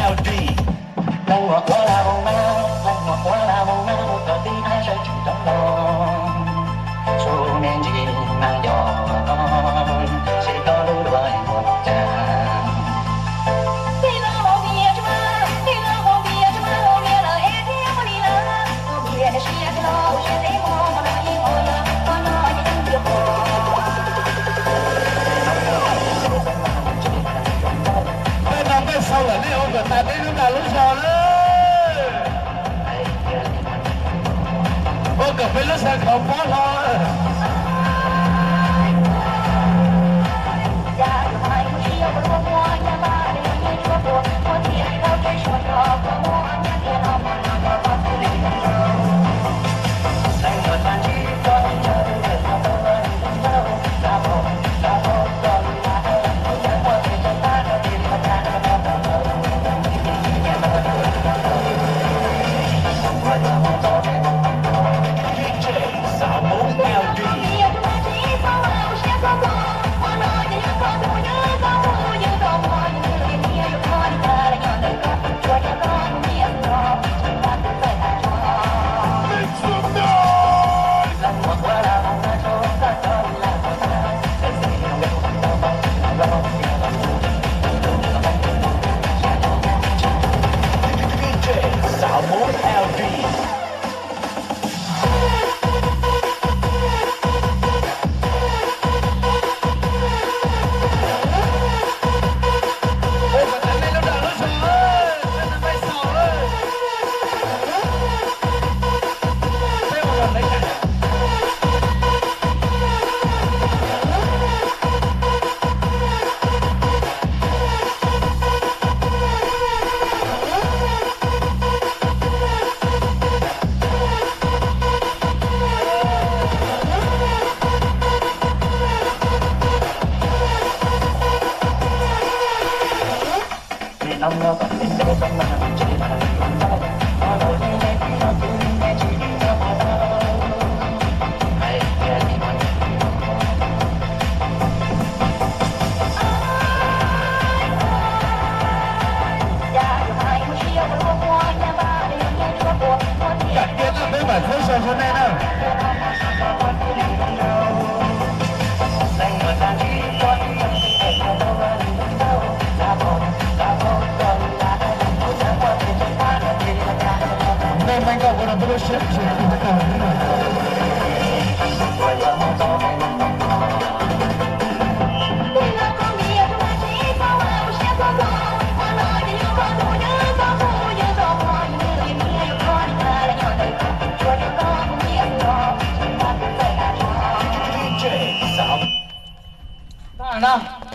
Leej muam ua la voos na, leej muam ua la voos na, mus kom tib neeg sawv tsees rov los. Tsuas me ntsis mas yog tsis tau lub duav muag cas. Peb no peb xaus lawm, nej ua kom tas peb lub dag lub zog lawm. Ua kom peb lub sawv khov pob hlo. Kam tias no peb mam txhawb sau rau nej na. Nej meej koj ua rau peb lub siab phem tag li na. Tag na.